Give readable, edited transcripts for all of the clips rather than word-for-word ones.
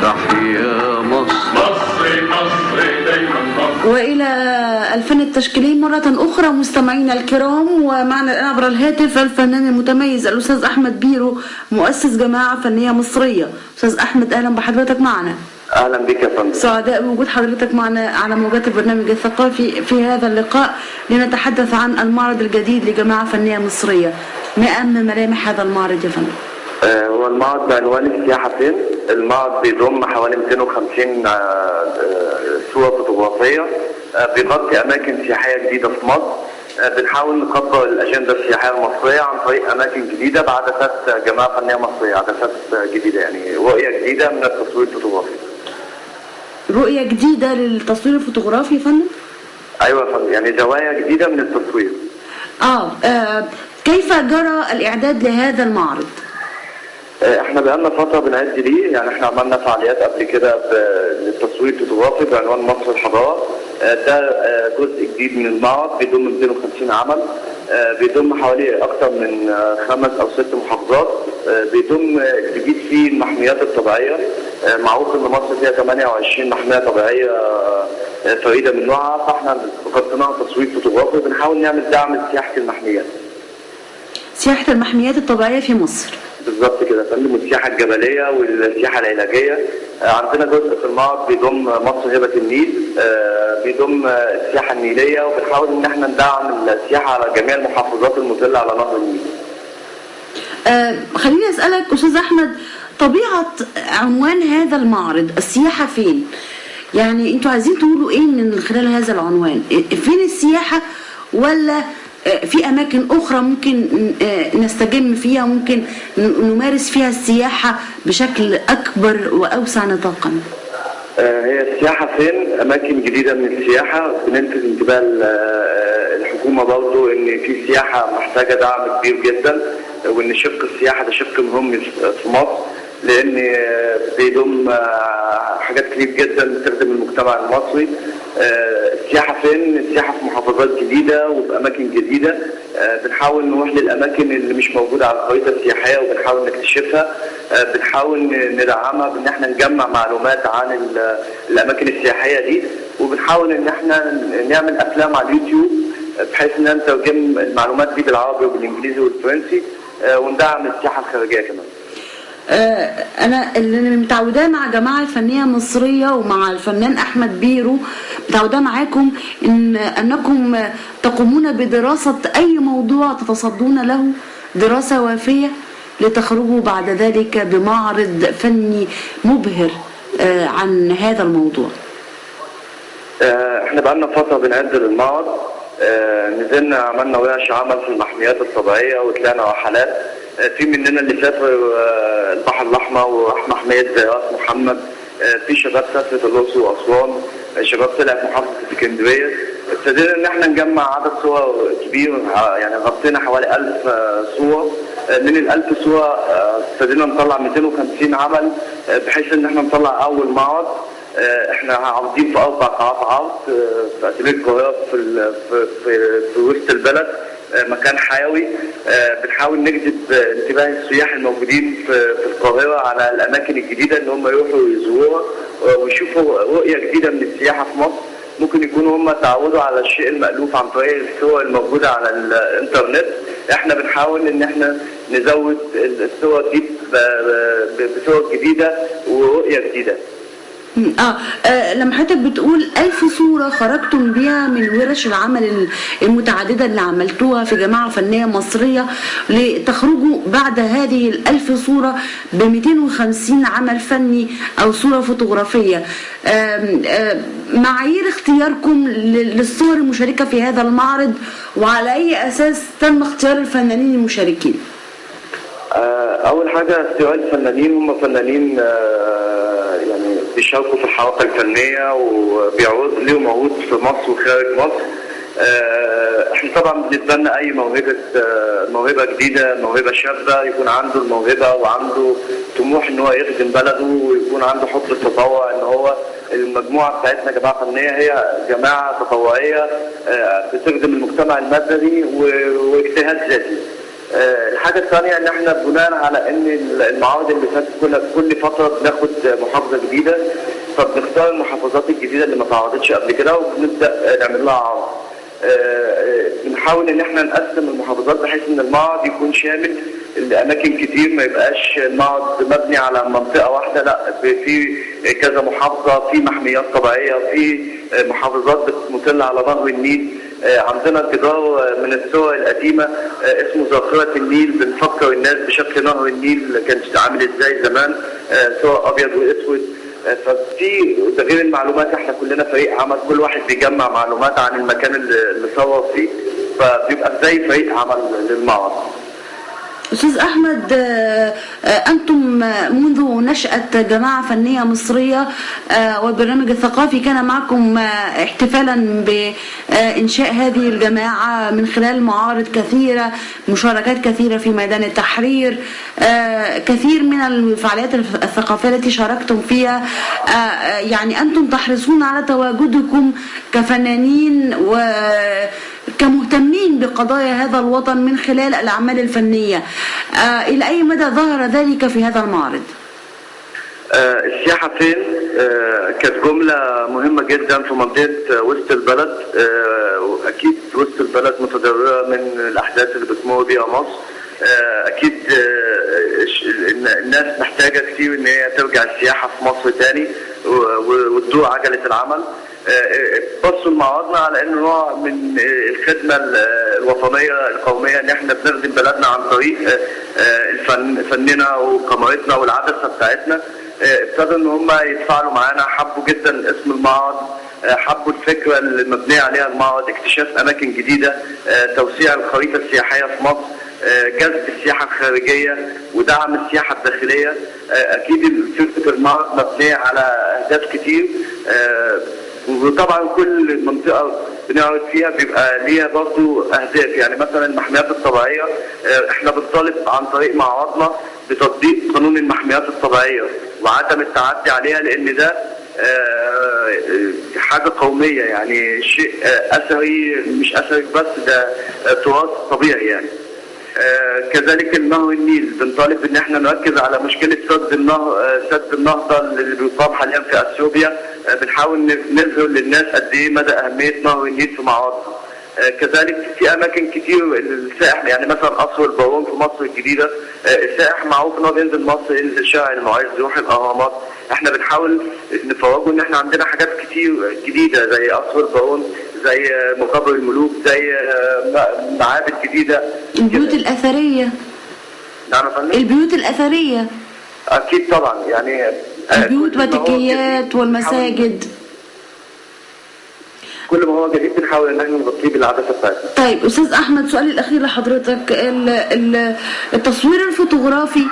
تحيا مصر. مصر مصر دايما مصر. وإلى الفن التشكيلي مرة أخرى مستمعينا الكرام، ومعنا الآن عبر الهاتف الفنان المتميز الأستاذ أحمد بيرو، مؤسس جماعة فنية مصرية. أستاذ أحمد، أهلا بحضرتك معنا. اهلا بك يا فندم. سعداء بوجود حضرتك معنا على موجات البرنامج الثقافي في هذا اللقاء لنتحدث عن المعرض الجديد لجماعة فنية مصرية. ما أهم ملامح هذا المعرض يا فندم؟ هو المعرض بعنوان السياحة فين؟ المعرض بيضم حوالي 250 صورة فوتوغرافية، بيغطي أماكن سياحية جديدة في مصر. بنحاول نكبر الأجندة السياحية المصرية عن طريق أماكن جديدة بعدسات جماعة فنية مصرية، عدسات جديدة، يعني رؤية جديدة من التصوير الفوتوغرافي. رؤية جديدة للتصوير الفوتوغرافي يا فندم؟ أيوة يا فندم، يعني زوايا جديدة من التصوير. كيف جرى الإعداد لهذا المعرض؟ احنا بقالنا فترة بنعد ليه، يعني احنا عملنا فعاليات قبل كده للتصوير الفوتوغرافي بعنوان مصر الحضارة. ده جزء جديد من المعرض بيضم 250 عمل، بيضم حوالي أكثر من 5 أو 6 محافظات، بيضم الجديد فيه المحميات الطبيعية. معروف إن مصر فيها 28 محمية طبيعية فريدة من نوعها، فاحنا غطيناها تصوير فوتوغرافي وبنحاول نعمل دعم لسياحة المحميات. سياحة المحميات الطبيعية في مصر. بالظبط كده يا فندم، والسياحة الجبلية والسياحة العلاجية. عندنا جزء في المعرض بيضم مصر هبه النيل، بيضم السياحة النيليه، وبنحاول ان احنا ندعم السياحة على جميع المحافظات المطله على نهر النيل. خليني اسالك استاذ احمد، طبيعة عنوان هذا المعرض السياحة فين؟ يعني انتوا عايزين تقولوا ايه من خلال هذا العنوان؟ فين السياحة، ولا في أماكن أخرى ممكن نستجم فيها، ممكن نمارس فيها السياحة بشكل أكبر وأوسع نطاقا؟ هي السياحة فين؟ أماكن جديدة من السياحة. بنلفت انتباه الحكومة برضو إن في سياحة محتاجة دعم كبير جدا، وإن شق السياحة ده شق مهم في مصر، لأن بيضم حاجات كتير جدا بتخدم المجتمع المصري. السياحة فين؟ السياحة في محافظات جديدة وفي أماكن جديدة. بنحاول نروح للأماكن اللي مش موجودة على الخريطة السياحية وبنحاول نكتشفها. بنحاول ندعمها بإن احنا نجمع معلومات عن الأماكن السياحية دي، وبنحاول إن احنا نعمل أفلام على اليوتيوب بحيث إن نترجم المعلومات دي بالعربي وبالإنجليزي والفرنسي، وندعم السياحة الخارجية كمان. أنا اللي متعوداه مع جماعة الفنية المصرية ومع الفنان أحمد بيرو، متعوداه معاكم أنكم تقومون بدراسة أي موضوع تتصدون له دراسة وافية لتخرجوا بعد ذلك بمعرض فني مبهر عن هذا الموضوع. احنا بقالنا فترة بنعد للمعرض. نزلنا عملنا ورش عمل في المحميات الطبيعية وطلعنا رحلات. في مننا اللي سافر البحر الأحمر وراح محمية زي راس محمد، في شباب سافرت الأقصر وأسوان، شباب طلعت محافظة اسكندرية. ابتدينا إن احنا نجمع عدد صور كبير، يعني غطينا حوالي 1000 صورة. من ال 1000 صورة ابتدينا نطلع 250 عمل، بحيث إن احنا نطلع أول معرض. احنا عارضين في 4 قاعات عرض في أتيليه القاهرة في في في وسط البلد، مكان حيوي. بنحاول نجذب انتباه السياح الموجودين في القاهرة على الأماكن الجديدة إن هم يروحوا يزوروها ويشوفوا رؤية جديدة من السياحة في مصر. ممكن يكونوا هم تعودوا على الشيء المألوف عن طريق الصور الموجودة على الإنترنت. احنا بنحاول إن احنا نزود الصور دي بصور جديدة ورؤية جديدة. لما حضرتك بتقول 1000 صورة خرجتم بيها من ورش العمل المتعددة اللي عملتوها في جماعة فنية مصرية، لتخرجوا بعد هذه 1000 صورة ب 250 عمل فني أو صورة فوتوغرافية، معايير اختياركم للصور المشاركة في هذا المعرض، وعلى أي أساس تم اختيار الفنانين المشاركين؟ أول حاجة اختيار الفنانين، هم فنانين يعني بيشاركوا في الحركة الفنية وبيعرض ليهم عروض في مصر وخارج مصر. احنا طبعا بنتبنى أي موهبة، موهبة جديدة، موهبة شابة، يكون عنده الموهبة وعنده طموح إن هو يخدم بلده، ويكون عنده حب التطوع. إن هو المجموعة بتاعتنا جماعة فنية هي جماعة تطوعية، بتخدم المجتمع المدني واجتهاد ذاتي. الحاجة الثانية ان احنا بناء على ان المعارض اللي فاتت كل فترة بناخد محافظة جديدة، فبنختار المحافظات الجديدة اللي ما تعرضتش قبل كده وبنبدا نعمل لها عرض. بنحاول ان احنا نقسم المحافظات بحيث ان المعرض يكون شامل لاماكن كتير، ما يبقاش المعرض مبني على منطقة واحدة، لا في كذا محافظة، في محميات طبيعية، في محافظات بتطل على نهر النيل. عندنا جدار من الصور القديمة اسمه ذاكره النيل، بنفكر الناس بشكل نهر النيل كان عامل ازاي زمان، صور ابيض واسود. ففي ده غير المعلومات، احنا كلنا فريق عمل، كل واحد بيجمع معلومات عن المكان اللي صور فيه، فبيبقى زي فريق عمل للمعرض. أستاذ أحمد، أنتم منذ نشأة جماعة فنية مصرية والبرنامج الثقافي كان معكم احتفالا بإنشاء هذه الجماعة من خلال معارض كثيرة، مشاركات كثيرة في ميدان التحرير، كثير من الفعاليات الثقافية التي شاركتم فيها. يعني أنتم تحرصون على تواجدكم كفنانين وكمهتمين بقضايا هذا الوطن من خلال الأعمال الفنية. إلى أي مدى ظهر ذلك في هذا المعرض؟ السياحة فين؟ كانت جملة مهمة جدا في منطقة وسط البلد. أكيد وسط البلد متضررة من الأحداث اللي بتمر بيها مصر. أكيد الناس محتاجة كتير إن هي ترجع السياحة في مصر تاني وتدور عجلة العمل. بصوا لمعرضنا على انه نوع من الخدمة الوطنية القومية، ان احنا بنخدم بلدنا عن طريق الفن، فننا وكاميرتنا والعدسه بتاعتنا. ابتدوا ان هم يتفاعلوا معانا، حبوا جدا اسم المعرض، حبوا الفكرة اللي مبنية عليها المعرض، اكتشاف اماكن جديدة، توسيع الخريطة السياحية في مصر، جذب السياحة الخارجية ودعم السياحة الداخلية. اكيد فكرة المعرض مبنية على اهداف كتير، وطبعا كل منطقة بنعرض فيها بيبقى ليها برضه اهداف. يعني مثلا المحميات الطبيعية، احنا بنطالب عن طريق معرضنا بتطبيق قانون المحميات الطبيعية وعدم التعدي عليها، لان ده حاجة قومية، يعني شيء اثري، مش اثري بس، ده تراث طبيعي يعني. كذلك النهر النيل بنطالب ان احنا نركز على مشكلة سد النهر، سد النهضة اللي بيقام حاليا في اثيوبيا. بنحاول نظهر للناس قد ايه مدى اهمية نهر النيل في معارضنا. كذلك في اماكن كتير السائح، يعني مثلا قصر البارون في مصر الجديدة، السائح معروف ان هو بينزل مصر، ينزل شارع المعز، يروح الاهرامات. احنا بنحاول نفرجه ان احنا عندنا حاجات كتير جديدة زي قصر البارون، زي مقابر الملوك، زي معابد جديدة، البيوت الاثرية. نعم يا فندم؟ البيوت الاثرية اكيد طبعا، يعني البيوت والتكيات والمساجد، كل ما هو جديد بنحاول ان احنا نغطيه بالعدسه بتاعتنا. طيب استاذ احمد، سؤالي الاخير لحضرتك، التصوير الفوتوغرافي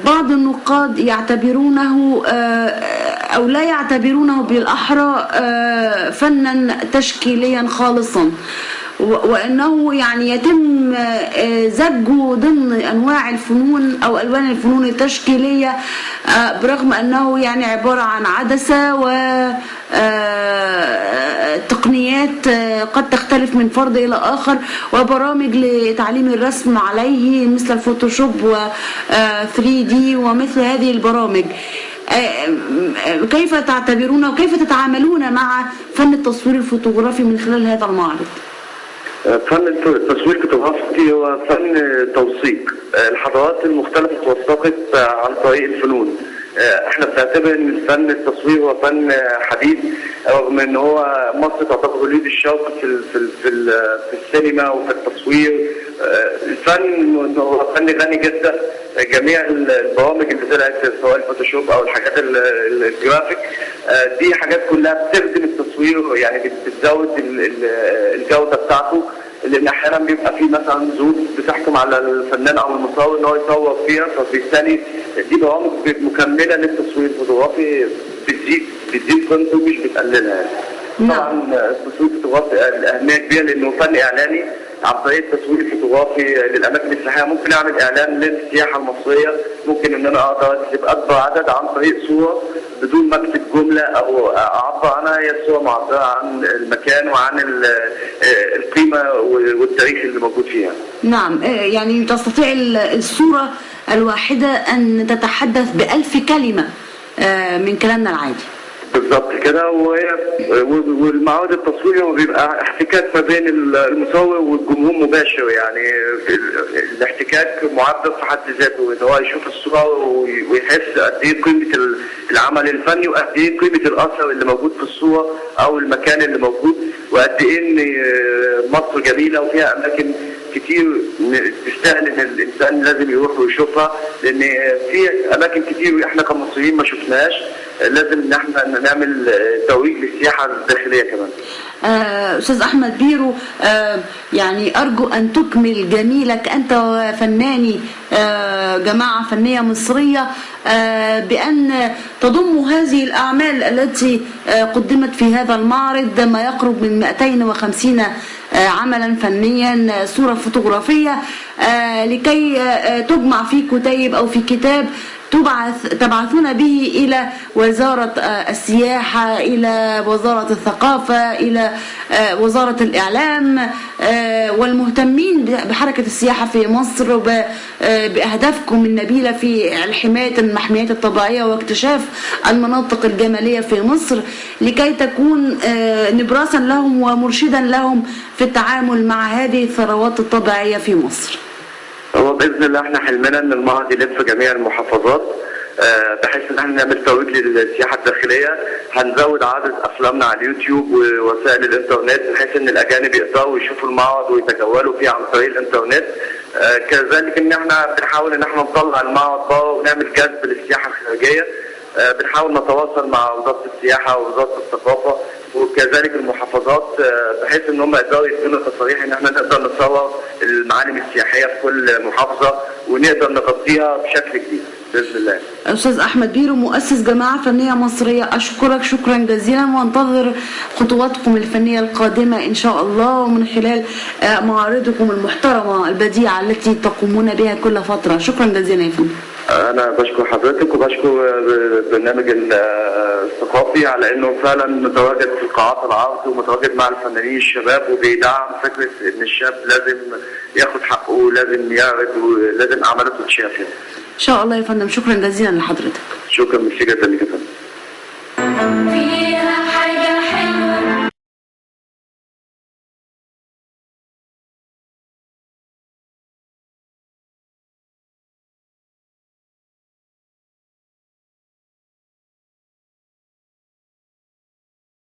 بعض النقاد يعتبرونه او لا يعتبرونه بالاحرى فنا تشكيليا خالصا، وانه يعني يتم زجه ضمن انواع الفنون او الوان الفنون التشكيليه، برغم انه يعني عبارة عن عدسة وتقنيات قد تختلف من فرد الى اخر، وبرامج لتعليم الرسم عليه مثل الفوتوشوب و 3D ومثل هذه البرامج. كيف تعتبرون وكيف تتعاملون مع فن التصوير الفوتوغرافي من خلال هذا المعرض؟ فن التصوير الفوتوغرافي هو فن توثيق الحضارات المختلفة، توثقت عن طريق الفنون. احنا بنعتبر ان الفن التصوير هو فن حديث، رغم ان هو مصر تعتبر وليد الشوق في ال في ال في, ال في السينما وفي التصوير. الفن هو فن غني جدا، جميع البرامج اللي طلعت سواء الفوتوشوب او الحاجات الجرافيك دي حاجات كلها بتخدم التصوير، يعني بتزود الجودة بتاعته، لان احيانا بيبقى في مثلا ظروف بتحكم على الفنان او المصور ان هو يصور فيها، فبالتالي دي برامج مكملة للتصوير الفوتوغرافي، بتزيد قيمته مش بتقللها يعني. طبعا التصوير الفوتوغرافي الاهمية كبيرة لانه فن اعلامي، عن طريق التصوير الفوتوغرافي للاماكن السياحية ممكن اعمل اعلان للسياحة المصرية، ممكن ان انا اقدر اجذب اكبر عدد عن طريق صوره بدون ما اكتب جملة او اعبر عنها، هي الصورة معبرة عن المكان وعن القيمة والتاريخ اللي موجود فيها. نعم، يعني تستطيع الصورة الواحدة ان تتحدث ب1000 كلمة من كلامنا العادي. بالظبط كده. والمعارض التصويري هو بيبقى احتكاك ما بين المصور والجمهور مباشر، يعني الاحتكاك معبر في حد ذاته، ان هو يشوف الصورة ويحس قد ايه قيمة العمل الفني وقد ايه قيمة الاثر اللي موجود في الصورة او المكان اللي موجود، وقد ايه ان مصر جميلة وفيها اماكن كتير تستاهل ان الانسان لازم يروح ويشوفها، لان في اماكن كتير احنا كمصريين ما شفناهاش، لازم ان احنا نعمل ترويج للسياحة الداخلية كمان. استاذ احمد بيرو، يعني ارجو ان تكمل جميلك انت وفناني جماعة فنية مصرية بان تضم هذه الاعمال التي قدمت في هذا المعرض، ما يقرب من 250 عملا فنيا، صوره فوتوغرافيه، لكي تجمع في كتيب او في كتاب تبعثون به إلى وزارة السياحة، إلى وزارة الثقافة، إلى وزارة الإعلام، والمهتمين بحركة السياحة في مصر بأهدافكم النبيلة في حماية المحميات الطبيعية واكتشاف المناطق الجمالية في مصر، لكي تكون نبراسا لهم ومرشدا لهم في التعامل مع هذه الثروات الطبيعية في مصر. هو باذن الله احنا حلمنا ان المعرض يلف جميع المحافظات، بحيث ان احنا نعمل ترويج للسياحة الداخلية، هنزود عدد افلامنا على اليوتيوب ووسائل الانترنت بحيث ان الاجانب يقدروا يشوفوا المعرض ويتجولوا فيه عن طريق الانترنت. كذلك ان احنا بنحاول ان احنا نطلع المعرض بره ونعمل جذب للسياحة الخارجية. بنحاول نتواصل مع وزارة السياحة ووزارة الثقافة وكذلك المحافظات، بحيث ان هم يقدروا يدونا تصاريح ان احنا نقدر نصور المعالم السياحية في كل محافظة ونقدر نغطيها بشكل كبير باذن الله. استاذ احمد بيرو، مؤسس جماعة فنية مصرية، اشكرك شكرا جزيلا، وانتظر خطواتكم الفنية القادمة ان شاء الله، ومن خلال معارضكم المحترمة البديعة التي تقومون بها كل فترة. شكرا جزيلا يا فندم. أنا بشكر حضرتك وبشكر البرنامج الثقافي على إنه فعلا متواجد في قاعات العرض ومتواجد مع الفنانين الشباب، وبيدعم فكرة إن الشاب لازم ياخد حقه ولازم يعرض ولازم أعماله تتشاف. إن شاء الله يا فندم. شكرا جزيلا لحضرتك. شكرا جدا لك يا فندم.